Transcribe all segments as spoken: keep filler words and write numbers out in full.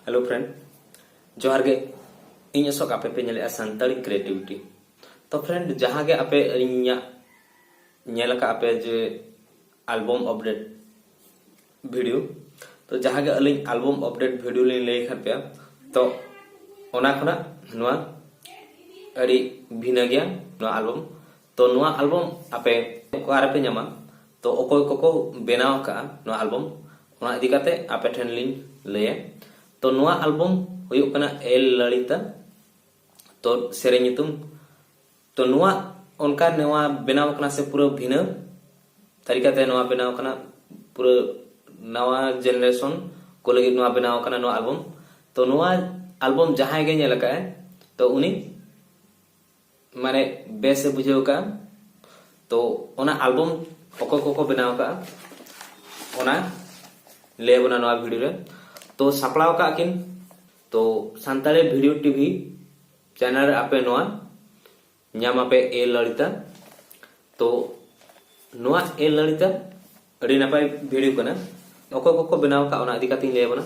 Hello friend, ᱡᱚᱦᱟᱨ ᱜᱮ᱾ ᱤᱧ ᱟᱥᱚᱠ, ᱟᱯᱮ ᱯᱮ ᱧᱮᱞᱮᱫᱼᱟ ᱥᱟᱱᱛᱟᱲᱤ ᱠᱨᱤᱭᱮᱴᱤᱵᱷᱤᱴᱤ᱾ ᱛᱚ friend, ᱡᱟᱦᱟᱸ ᱜᱮ ᱟᱯᱮ ᱤᱧᱟᱹᱜ ᱧᱮᱞ ᱟᱠᱟᱫ ᱯᱮ ᱡᱮ ᱟᱞᱵᱚᱢ ᱟᱯᱰᱮᱴ ᱵᱷᱤᱰᱤᱭᱳ, ᱛᱚ ᱡᱟᱦᱟᱸ ᱜᱮ ᱟᱹᱞᱤᱧ ᱟᱞᱵᱚᱢ ᱟᱯᱰᱮᱴ ᱵᱷᱤᱰᱤᱭᱳ ᱞᱤᱧ ᱞᱟᱹᱭ ᱟᱠᱟᱫ ᱯᱮᱭᱟ, ᱛᱚ ᱚᱱᱟ ᱠᱷᱚᱱᱟᱜ ᱱᱚᱣᱟ ᱟᱹᱰᱤ ᱵᱷᱤᱱᱟᱹ ᱜᱮᱭᱟ ᱱᱚᱣᱟ ᱟᱞᱵᱚᱢ᱾ ᱛᱚ ᱱᱚᱣᱟ ᱟᱞᱵᱚᱢ ᱟᱯᱮ ᱚᱠᱟ ᱨᱮᱯᱮ ᱧᱟᱢᱟ, ᱛᱚ ᱚᱠᱚᱭ ᱠᱚᱠᱚ ᱵᱮᱱᱟᱣ ᱟᱠᱟᱫᱼᱟ ᱱᱚᱣᱟ ᱟᱞᱵᱚᱢ, ᱚᱱᱟ ᱤᱫᱤ ᱠᱟᱛᱮ ᱟᱯᱮ ᱴᱷᱮᱱ ᱞᱤᱧ ᱞᱟᱹᱭᱟ᱾ ᱛᱚ ᱱᱚᱣᱟ ᱟᱞᱵᱚᱢ ᱦᱩᱭᱩᱜ ᱠᱟᱱᱟ ᱮᱞ ᱞᱟᱞᱤᱛᱟ᱾ ᱛᱚ ᱥᱮᱨᱮᱧ ᱧᱩᱛᱩᱢ, ᱛᱚ ᱱᱚᱣᱟ ᱚᱱᱠᱟ ᱱᱚᱣᱟ ᱵᱮᱱᱟᱣ ᱠᱟᱱᱟ ᱥᱮ ᱯᱩᱨᱟᱹ ᱵᱷᱤᱱᱟᱹ ᱛᱟᱹᱨᱤᱠᱟᱛᱮ ᱱᱚᱣᱟ ᱵᱮᱱᱟᱣ ᱠᱟᱱᱟ, ᱯᱩᱨᱟᱹ ᱱᱟᱣᱟ ᱡᱮᱱᱟᱨᱮᱥᱚᱱ ᱠᱚ ᱞᱟᱹᱜᱤᱫ ᱱᱚᱣᱟ ᱵᱮᱱᱟᱣ ᱠᱟᱱᱟ ᱱᱚᱣᱟ ᱟᱞᱵᱚᱢ᱾ ᱛᱚ ᱱᱚᱣᱟ ᱟᱞᱵᱚᱢ ᱡᱟᱦᱟᱸᱭ ᱜᱮ ᱧᱮᱞ ᱟᱠᱟᱫᱼᱟᱭ, ᱛᱚ ᱩᱱᱤ ᱢᱟᱱᱮ ᱵᱮᱥ ᱮ ᱵᱩᱡᱷᱟᱹᱣ ᱠᱟᱜᱼᱟ᱾ ᱛᱚ ᱚᱱᱟ ᱟᱞᱵᱚᱢ ᱚᱠᱚᱭ ᱠᱚᱠᱚ ᱵᱮᱱᱟᱣ ᱠᱟᱜᱼᱟ, ᱚᱱᱟ ᱞᱟᱹᱭ ᱟᱵᱚᱱᱟ ᱱᱚᱣᱟ ᱵᱷᱤᱰᱤᱭᱳ ᱨᱮ᱾ ᱛᱚ ᱥᱟᱯᱲᱟᱣ ᱠᱟᱜ ᱠᱤᱱ ᱛᱚ ᱥᱟᱱᱛᱟᱲᱤ ᱵᱷᱤᱰᱤᱭᱳ ᱴᱤᱵᱷᱤ ᱪᱮᱱᱮᱞ ᱨᱮ ᱟᱯᱮ ᱱᱚᱣᱟ ᱧᱟᱢ ᱟᱯᱮ ᱮ ᱞᱟᱞᱤᱛᱟ᱾ ᱛᱚ ᱱᱚᱣᱟ ᱮ ᱞᱟᱞᱤᱛᱟ ᱟᱹᱰᱤ ᱱᱟᱯᱟᱭ ᱵᱷᱤᱰᱤᱭᱳ ᱠᱟᱱᱟ᱾ ᱚᱠᱚᱭ ᱠᱚᱠᱚ ᱵᱮᱱᱟᱣ ᱟᱠᱟᱫ ᱚᱱᱟ ᱤᱫᱤ ᱠᱟᱛᱮᱧ ᱞᱟᱹᱭ ᱟᱵᱚᱱᱟ᱾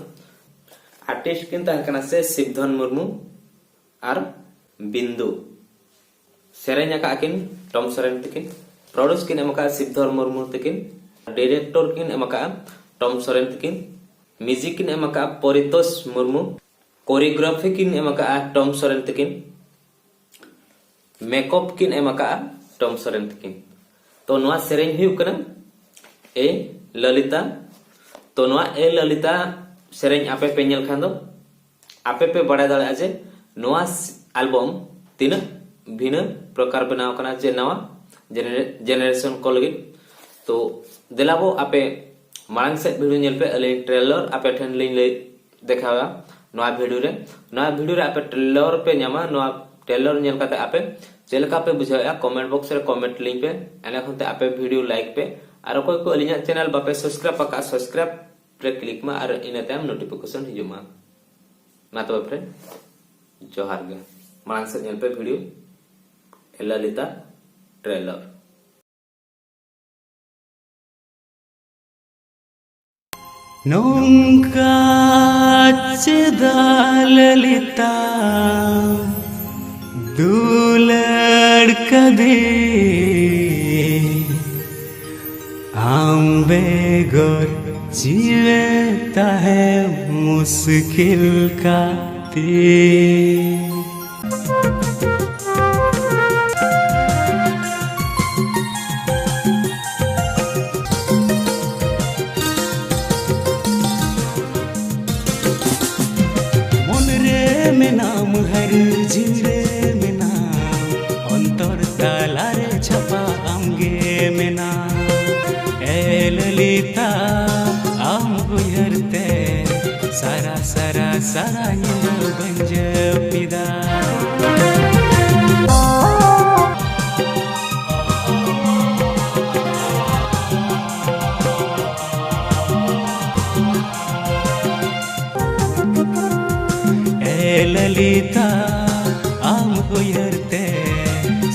ᱟᱨᱴᱤᱥᱴ ᱠᱤᱱ ᱛᱟᱦᱮᱸ ᱠᱟᱱᱟ ᱥᱮ ᱥᱤᱵᱽᱫᱷᱚᱱ ᱢᱩᱨᱢᱩ ᱟᱨ ᱵᱤᱱᱫᱩ᱾ ᱥᱮᱨᱮᱧ ᱟᱠᱟᱫ ᱠᱤᱱ ᱴᱚᱢ ᱥᱚᱨᱮᱱ ᱛᱟᱹᱠᱤᱱ᱾ ᱯᱨᱚᱰᱩᱥ ᱠᱤᱱ ᱮᱢ ᱟᱠᱟᱫ ᱥᱤᱵᱽᱫᱷᱚᱱ ᱢᱩᱨᱢᱩ ᱛᱟᱹᱠᱤᱱ᱾ ᱰᱤᱨᱮᱠᱴᱚᱨ ᱠᱤᱱ ᱮᱢ ᱟᱠᱟᱫ ᱴᱚᱢ ᱥᱚᱨᱮᱱ ᱛᱟᱹᱠᱤᱱ᱾ ᱢᱤᱣᱡᱤᱠ ᱠᱤᱱ ᱮᱢ ᱟᱠᱟᱫ ᱯᱚᱨᱤᱛᱳᱥ ᱢᱩᱨᱢᱩ᱾ ᱠᱳᱨᱤᱭᱳᱜᱨᱟᱯᱷᱤ ᱠᱤᱱ ᱮᱢ ᱟᱠᱟᱫᱼᱟ ᱴᱚᱢ ᱥᱚᱨᱮᱱ ᱛᱟᱹᱠᱤᱱ᱾ ᱢᱮᱠᱚᱯ ᱠᱤᱱ ᱮᱢ ᱟᱠᱟᱫᱼᱟ ᱴᱚᱢ ᱥᱚᱨᱮᱱ ᱛᱟᱹᱠᱤᱱ᱾ ᱛᱚ ᱱᱚᱣᱟ ᱥᱮᱨᱮᱧ ᱦᱩᱭᱩᱜ ᱠᱟᱱᱟ ᱮ ᱞᱟᱞᱤᱛᱟ᱾ ᱛᱚ ᱱᱚᱣᱟ ᱮ ᱞᱟᱞᱤᱛᱟ ᱥᱮᱨᱮᱧ ᱟᱯᱮ ᱯᱮ ᱧᱮᱞ ᱠᱷᱟᱱ ᱫᱚ ᱟᱯᱮ ᱯᱮ ᱵᱟᱲᱟᱭ ᱫᱟᱲᱮᱭᱟᱜᱼᱟ ᱡᱮ ᱱᱚᱣᱟ ᱟᱞᱵᱚᱢ ᱛᱤᱱᱟᱹᱜ ᱵᱷᱤᱱᱟᱹ ᱯᱨᱚᱠᱟᱨ ᱵᱮᱱᱟᱣ ᱠᱟᱱᱟ, ᱡᱮ ᱱᱟᱣᱟ ᱡᱮᱱᱟᱨᱮᱥᱚᱱ ᱠᱚ ᱞᱟᱹᱜᱤᱫ᱾ ᱛᱚ ᱫᱮᱞᱟ ᱵᱚ ᱟᱯᱮ ᱢᱟᱲᱟᱝ ᱥᱮᱫ ᱵᱷᱤᱰᱤᱭᱳ ᱧᱮᱞ ᱯᱮ, ᱟᱹᱞᱤᱧ ᱴᱨᱮᱞᱟᱨ ᱟᱯᱮ ᱴᱷᱮᱱ ᱞᱤᱧ ᱞᱟᱹᱭ ᱫᱮᱠᱷᱟᱣᱟ ᱱᱚᱣᱟ ᱵᱷᱤᱰᱤᱭᱳ ᱨᱮ᱾ ᱱᱚᱣᱟ ᱵᱷᱤᱰᱤᱭᱳ ᱨᱮ ᱟᱯᱮ ᱴᱨᱮᱞᱟᱨ ᱯᱮ ᱧᱟᱢᱟ᱾ ᱱᱚᱣᱟ ᱴᱨᱮᱞᱟᱨ ᱧᱮᱞ ᱠᱟᱛᱮ ᱟᱯᱮ ᱪᱮᱫ ᱞᱮᱠᱟ ᱯᱮ ᱵᱩᱡᱷᱟᱹᱣᱮᱫᱼᱟ, ᱠᱚᱢᱮᱱᱴ ᱵᱚᱠᱥ ᱨᱮ ᱠᱚᱢᱮᱱᱴ ᱞᱤᱧ ᱯᱮ᱾ ᱮᱸᱰᱮ ᱠᱷᱚᱱ ᱛᱮ ᱟᱯᱮ ᱵᱷᱤᱰᱤᱭᱳ ᱞᱟᱭᱤᱠ ᱯᱮ᱾ ᱟᱨ ᱚᱠᱚᱭ ᱠᱚ ᱟᱹᱞᱤᱧᱟᱜ ᱪᱮᱱᱮᱞ ᱵᱟᱯᱮ ᱥᱟᱵᱥᱠᱨᱟᱭᱤᱵ ᱟᱠᱟᱫ, ᱥᱟᱵᱥᱠᱨᱟᱭᱤᱵ ᱨᱮ ᱠᱞᱤᱠ ᱢᱟ ᱟᱨ ᱤᱱᱟᱹ ᱛᱟᱭᱚᱢ ᱱᱳᱴᱤᱯᱷᱤᱠᱮᱥᱚᱱ ᱦᱤᱡᱩᱜ ᱢᱟ᱾ ᱢᱟ ᱛᱚᱵᱮ ᱯᱷᱨᱮᱱᱰ, ᱡᱚᱦᱟᱨ ᱜᱮ᱾ ᱢᱟᱲᱟᱝ ᱥᱮᱫ ᱧᱮᱞ ᱯᱮ ᱵᱷᱤᱰᱤᱭᱳ ᱞᱟᱞᱤᱛᱟ ᱴᱨᱮᱞᱟᱨ᱾ ᱱᱚᱝᱠᱟ ᱪᱮᱫ ᱞᱟᱞᱤᱛᱟ ᱫᱩᱞᱟᱹᱲ ᱠᱟᱫᱮ ᱟᱢ ᱵᱮᱜᱚᱨ ᱡᱤᱣᱮ ᱛᱟᱦᱮᱸ ᱢᱩᱥᱠᱤᱞ ᱠᱟᱛᱮ᱾ ᱢᱚᱱ ᱨᱮ ᱢᱮᱱᱟᱢ, ᱦᱟᱨ ᱡᱤᱣᱤ ᱨᱮ ᱢᱮᱱᱟᱢ, ᱚᱱᱛᱚᱨ ᱛᱟᱞᱟ ᱨᱮ ᱪᱷᱟᱯᱟ ᱟᱢ ᱜᱮ ᱢᱮᱱᱟᱢ᱾ ᱮ ᱞᱟᱞᱤᱛᱟ, ᱟᱢ ᱩᱭᱦᱟᱹᱨ ᱛᱮ ᱥᱟᱨᱟ ᱥᱟᱨᱟ ᱥᱟᱨᱟ ᱧᱤᱫᱟᱹ ᱵᱟᱹᱧ ᱡᱟᱹᱯᱤᱫᱟ᱾ ᱮ ᱞᱟᱞᱤᱛᱟ, ᱟᱢ ᱩᱭᱦᱟᱹᱨ ᱛᱮ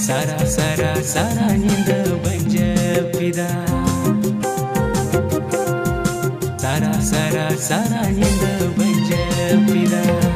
ᱥᱟᱨᱟ ᱥᱟᱨᱟ ᱥᱟᱨᱟ ᱧᱤᱫᱟᱹ ᱵᱟᱹᱧ ᱡᱟᱹᱯᱤᱫᱟ᱾ ᱥᱟᱨᱟ ᱥᱟᱨᱟ ᱥᱟᱨᱟ ᱧᱤᱫᱟᱹ ᱵᱟᱹᱧ ᱡᱟᱹᱯᱤᱫᱟ᱾